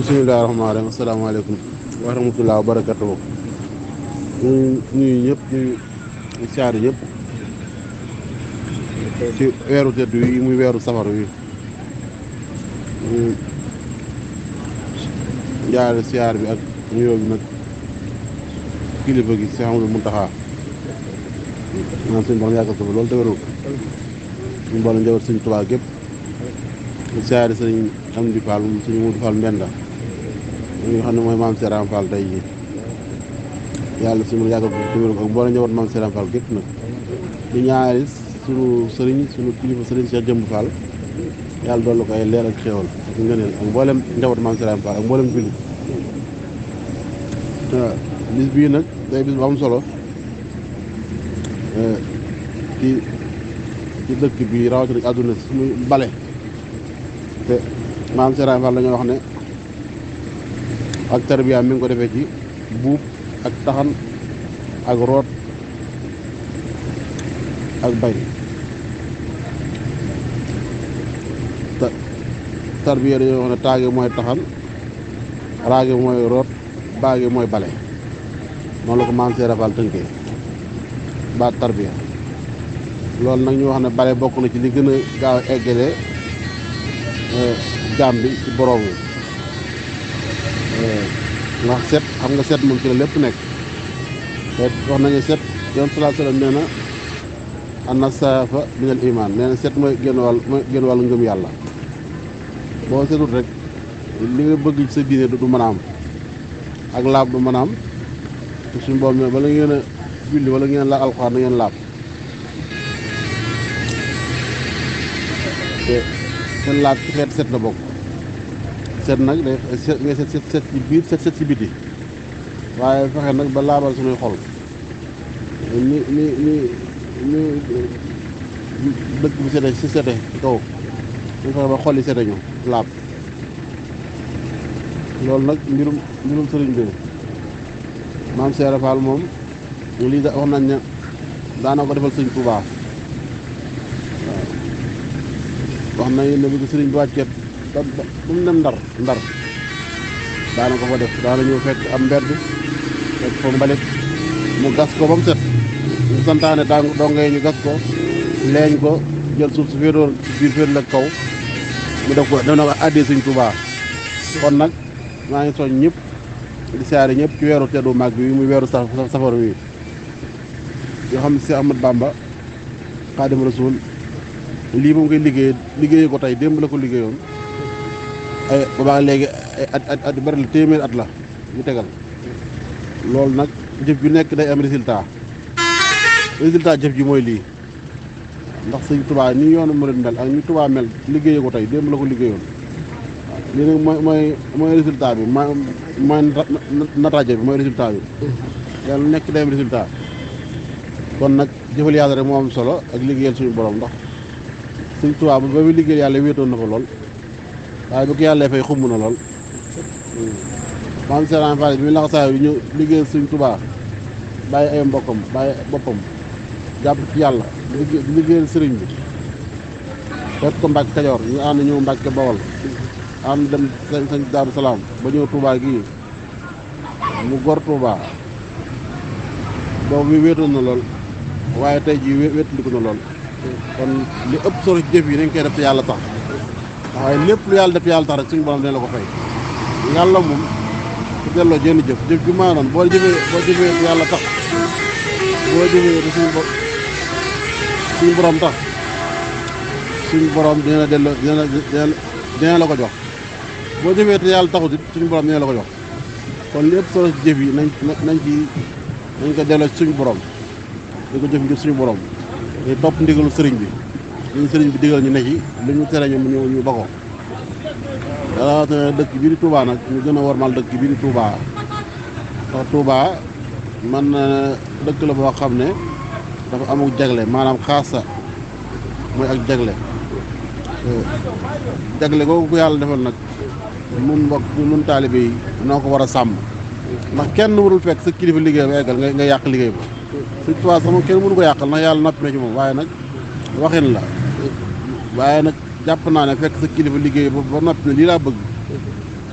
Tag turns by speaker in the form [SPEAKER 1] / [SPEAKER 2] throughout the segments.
[SPEAKER 1] bismillaahi rahmaani rahiim asalaamaaleykum wa rahmatullaahi wa barakaatuh. ñuy ñëpp ñu siyaare ñëpp ci weeru tedd wi muy weeru safar wi ñu jaare siyaar bi ak nuyoo bi nag kilifa gi Seex Ahmadu Muntaxaa naan suñu borom yàggal ko fa loolu te wéral ko ñu mboolem njaboot Sëñ Tuubaa gépp ñu siyaare sëñ Amdi Fall suñu Mudu Fall Mbenda ñi nga xam ne mooy maam Seeram Fall tey jii yàlla suñu yàggal ko te wéral ko ak mboolem njaboot maam Seeram Fall gépp nag di ñaari suñu sëriñ suñu kilifa sëriñ Cheikh Jëmb Fall yàlla dolli ko ay leer ak xéewal ak ngëneel ak mboolem njaboot maam Seeram Fall ak mboolem jullit bis bii nag day bis bu am solo ci dëkk bi rawatina àdduna si muy bale te maam Seeram Fall dañoo wax ne ak tarbiya mi ngi ko defee ci buub ak taxan ak root ak bay tarbiya dañoo wax ne taage mooy taxan raage mooy root baage mooy bale noonu la ko maam Seeram Fall tënkee baat tarbiya loolu nag ñu wax ne bale bokk na ci li gën a gaaw a eggale jaam bi ci borom ndax set xam nga set moom ci la lépp nekk te wax nañu set yoon sallallahu alayhi wasallam nee na an-nasaafa minal iman nee na set mooy génn wàllu ngëm yàlla boo setut rek li nga bëgg ci sa diine du mën a am ak laab du mën a am te suñu boobu ne bala ngeen a julli wala ngeen la alxuraan na ngeen laab te seen laab ci xeet set la bokk set nag day ngay set ci biir set ci biti waaye fexe nag ba laabal suñuy xol ni dëkk bi sete si sete ci kaw ñu fexe ba xol yi sete ñu laab loolu nag mbirum sëriñ bi maam Seeram Fall moom lii da wax nañ ne daana ko defal sëriñ Tuubaa waaw wax nañ ne bi sëriñ bi wàccee ba mu dem ndar daana ko fa def daana ñëw fekk am mbedd fekk fa mbalit mu gas ko ba mu set mu santaane dongee ñu gas ko leeñ ko jël suuf si féedoon ci biir féet la kaw mu def ko def na ko àddee sëriñ Tuubaa kon nag maa ngi soñ ñëpp di siyaare ñëpp ci weeru teddu mag bi muy weeru safar wi yoo xam ne si Ahmad Bamba Xaadim Rasuul lii moom koy liggéey ko tey démb la ko liggéeyoon ay boobaa léegi ay at bari la téeméer at la ñu tegal loolu nag jëf ju nekk day am résultat jëf ji mooy lii ndax Sëñ Tuubaa ni yoonu murid mel ak ni Tuubaa mel liggéey ko tey démb la ko liggéeyoon lii nag mooy résultat bi mooy nataaje bi mooy résultat bi yàlla nekk day am résultat kon nag jëfal yàlla rek moo am solo ak liggéeyal suñu borom ndax Sëñ Tuubaa ba muy liggéeyal yàlla wéetoon na fa lool waaye bu ko yàlla fay xumb na lool maam Seeram Fall bi muy laxasaay bi ñu liggéeyal Sëñ Tuubaa bàyyi ay mbokkam bàyyi boppam jàpp ci yàlla di liggéeyal sëriñ bi fekk ko Mbàkke Kajoor ñu ànd ñëw Mbàkke Bawol ànd dem sañ Daaru Salaam ba ñëw Touba gii mu gor Touba boobu bi wéetoon na lool waaye tey jii wéetaliku na lool kon li ëpp solo ci jëf yi nañ koy def te yàlla tax waaye lépp lu yàlla def te yàlla tax rek suñu borom dina la ko fay yàlla moom su delloo jenn jëf ju maanoon boo jëfee te yàlla tax boo jëfee te suñu borom tax suñu borom dina la delloo dina la ko jox boo jëfee te yàlla taxut it suñu borom dina la ko jox kon li ëpp solo ci jëf yi nañ ko delloo ci suñu borom di ko jëf ngir suñu borom te topp ndigalu sëriñ bi li sëriñ bi digal ñu ne ci li ñu tere ñu ba ko rawatina dëkk bii di Touba nag ñu gën a warmal dëkk bii di Touba ndax Touba man dëkk la boo xam ne dafa amul jagle maanaam xaasa mooy ak jagle googu ko yàlla defal nag mun mbokk mun taalibe yi noo ko war a sàmm ndax kenn warul fekk sa kilifa liggéey ba eggal nga yàq liggéey ba Sëñ Tuubaa sax moom kenn mënu ko yàqal ndax yàlla noppi na ci moom waaye nag waxin la waaye nag jàpp naa ne fekk sa kilifa liggéey ba noppi ne lii laa bëgg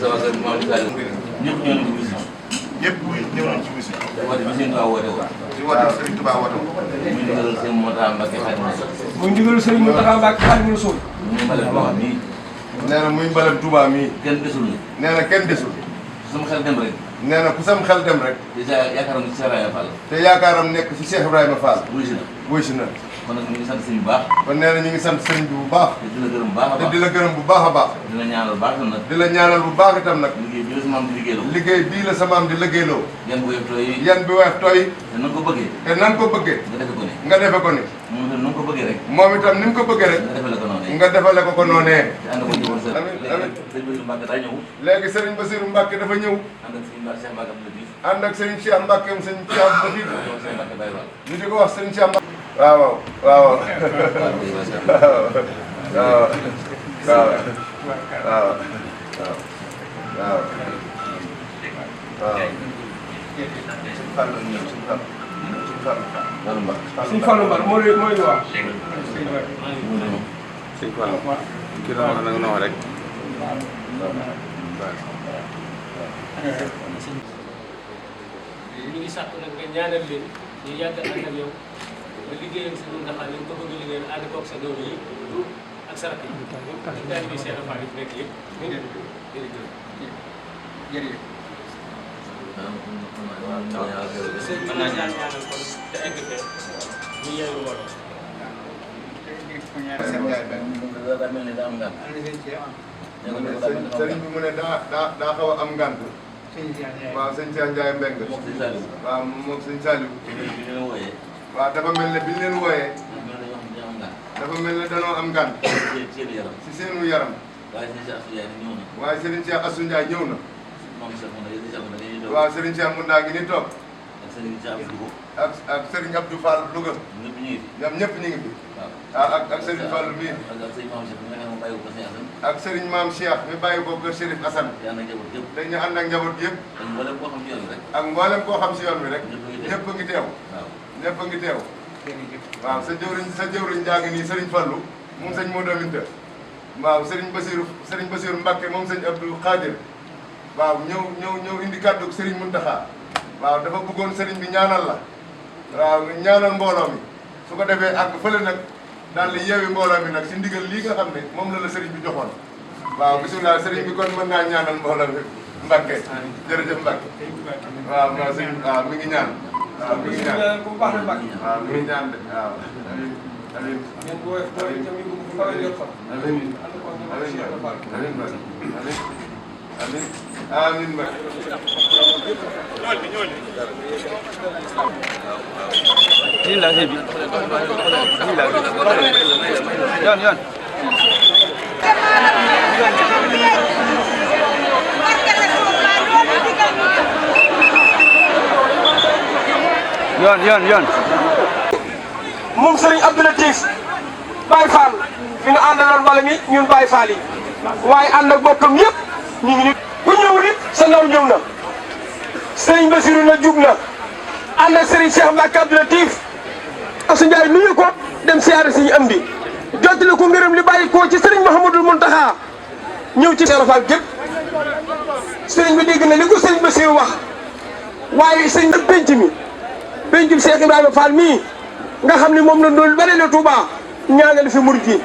[SPEAKER 2] sa waa kër Mamadou Sall ñëpp ñoo nañ ci bis
[SPEAKER 3] ñëpp ñëw nañ ci bis
[SPEAKER 2] woote bi seen Tuubaa woote woon
[SPEAKER 3] di woote Serigne Touba woote
[SPEAKER 2] muy ndigalal seen Mountakha Mbacké Khadimou Rassoul
[SPEAKER 4] muy ndigalu Serigne Mountakha Mbacké Khadimou Rassoul
[SPEAKER 2] muy mbalal Tuubaa mii
[SPEAKER 3] nee na muy mbalal Touba mii
[SPEAKER 2] kenn desul ni
[SPEAKER 3] nee na kenn desul
[SPEAKER 2] sama xel dem rek
[SPEAKER 3] nee na ku sam xel dem rek
[SPEAKER 2] dèjà yaakaaroon ci Cheikh Ibrahima Fall
[SPEAKER 3] te yaakaaram nekk ci Cheikh Ibrahima Fall
[SPEAKER 2] wuy si na
[SPEAKER 3] wuy si na
[SPEAKER 2] kon nag ñu ngi sant sëñ bu baax
[SPEAKER 3] kon nee na ñu ngi sant sëriñ bi bu baax
[SPEAKER 2] te di la gërëm bu baax a
[SPEAKER 3] te
[SPEAKER 2] baax
[SPEAKER 3] di la gërëm bu baax a baax
[SPEAKER 2] di la ñaanal baax tam nag
[SPEAKER 3] di la ñaanal bu baax itam nag
[SPEAKER 2] liggéey bi la sama am di liggéeyloo
[SPEAKER 3] liggéey bii la samaam di liggéeyloo
[SPEAKER 2] yan bu yëpp tooy
[SPEAKER 3] yan bi weex tooy
[SPEAKER 2] te na nga ko bëggee
[SPEAKER 3] te nan ko bëggee
[SPEAKER 2] nga defe ko ne
[SPEAKER 3] nga defe ko ni
[SPEAKER 2] moom itam na nga ko bëggee rek
[SPEAKER 3] moom itam ni mu ko bëggee rek
[SPEAKER 2] nga defale ko noonu
[SPEAKER 3] nga defale ko noonee
[SPEAKER 2] te ànd ko ci woon sa
[SPEAKER 3] amiin amiin
[SPEAKER 2] sëñ Bassirou Mbacké daa ñëw
[SPEAKER 3] léegi sëriñ Bassirou Mbacké dafa ñëw
[SPEAKER 2] ànd ak sëñ Cheikh Mbacké Abdou Latif
[SPEAKER 3] ànd ak sëriñ Cheikh Mbacké am sëriñ Cheikh Abdou Latif
[SPEAKER 2] sëñ Mbacké Baye Fall
[SPEAKER 3] ñu di ko wax sëriñ Cheikh Mbacké waaw waaw waaw waaw waaw waaw
[SPEAKER 4] Serigne Fallou Mbar mooy wax
[SPEAKER 1] sëñ Fall kii la wax nag noonu rek
[SPEAKER 5] ñu ngi sàkk nag nga ñaanal leen ñu yàgg ànd ak yow ba liggéeyal sa ñun ndax li nga ko bëgg a liggéeyal ànd koog sa doom yi ak sa rakk yi ak daal di seen affaire yi nekk yëpp. jërëjëf. sëñ bi naa ñaanal kon te egg fee ñu yeewu wala.
[SPEAKER 2] daa mel ni daa am ngànt
[SPEAKER 3] sëriñ bi mu ne daa xaw a am ngànt waaw sëñ Cheikh Ndiaye Mbengue
[SPEAKER 2] moom sëñ Saliou
[SPEAKER 3] waaw moom sëñ Saliou
[SPEAKER 2] bi ñu leen wooyee
[SPEAKER 3] waaw dafa mel ne bi ñu leen wooyee
[SPEAKER 2] dañoo am ngànt
[SPEAKER 3] dafa mel ne danoo am ngànt
[SPEAKER 2] seen yaram
[SPEAKER 3] ci seenu yaram
[SPEAKER 2] waaye sëñ Cheikh Astou Ndiaye ñëw na
[SPEAKER 3] waaye sëriñ Cheikh Assou Ndiaye ñëw na
[SPEAKER 2] moom Cheikh Mounda yéen Cheikh Mounda dañuy doon
[SPEAKER 3] waaw sëriñ Cheikh Mounda ngi ni toog
[SPEAKER 2] ak sëriñ Cheikh Abdou
[SPEAKER 3] ak sëriñ Abdou Fall Louga
[SPEAKER 2] ñëpp ñu ngi fi
[SPEAKER 3] ñoom ñëpp ñu ngi fi
[SPEAKER 2] waaw
[SPEAKER 3] ak sëriñ Fall mii
[SPEAKER 2] ak sëriñ Mame Cheikh mi nga xam ne bàyyi ko sëñ Assane
[SPEAKER 3] ak sëriñ Maam Cheikh mi bàyyi ko kër Chérif Assane
[SPEAKER 2] te ànd ak njaboot yëpp
[SPEAKER 3] dañu ànd ak njaboot yëpp
[SPEAKER 2] ak mboolem koo xam ci yoon bi rek
[SPEAKER 3] ak mboolem koo xam si yoon bi rek
[SPEAKER 2] ñëpp a ngi teew.
[SPEAKER 3] ñëpp a ngi teew
[SPEAKER 2] waaw
[SPEAKER 3] ñëpp a ngi teew waaw sa jëwriñ jaa ngi nii sëriñ Fallou moom sëñ Modou Aminta waaw sëriñ Bassirou Mbacké moom sëñ Abdou Khadir waaw ñëw indi kàddu sëriñ Mountakha waaw dafa bëggoon sëriñ bi ñaanal la waaw ñaanal mbooloo mi su ko defee àgg fële nag daal di yeewi mbooloo mi nag si ndigal lii nga xam ne moom la sëriñ bi joxoon waaw bisimilah sëriñ bi kon mën naa ñaanal mbooloo mi Mbacké jërëjëf Mbacké waaw waaw sëñ waaw mi ngi ñaan waaw mi ngi ñaan
[SPEAKER 4] bu baax la Mbacké
[SPEAKER 3] waaw mi ngi ñaan de waaw amiin amiin
[SPEAKER 4] ngeen bu woyof doole itam yóbbu ko fa la jot fa
[SPEAKER 3] amiin amiin amiin amiin amiin Mbacké
[SPEAKER 6] Bismillah sëñ bi bismillah yoon yoon
[SPEAKER 4] moom Serigne Abdou Latif Baye Fall fi ñu àndaloon wala mi ñun Baye Fall yi waaye ànd ak bokkam yëpp ñu ngi ku ñëw nit sa ndaw ñëw na Serigne Bassirou na jug na ànd ak Serigne Cheikh Mbacké Abdou Latif Assou Ndiaye nuyu ko dem siyaare si ñu am di jottali ko ngërëm li bàyyi ko ci Serigne Mouhamadou Mountakha ñëw ci Cheikh Fall gépp Serigne bi dégg na li ko Serigne Bassirou wax waaye Serigne ak penc mi pencum Cheikh Ibrahima Fall mii nga xam ne moom la doon bale la Touba ñaanal fi murid yi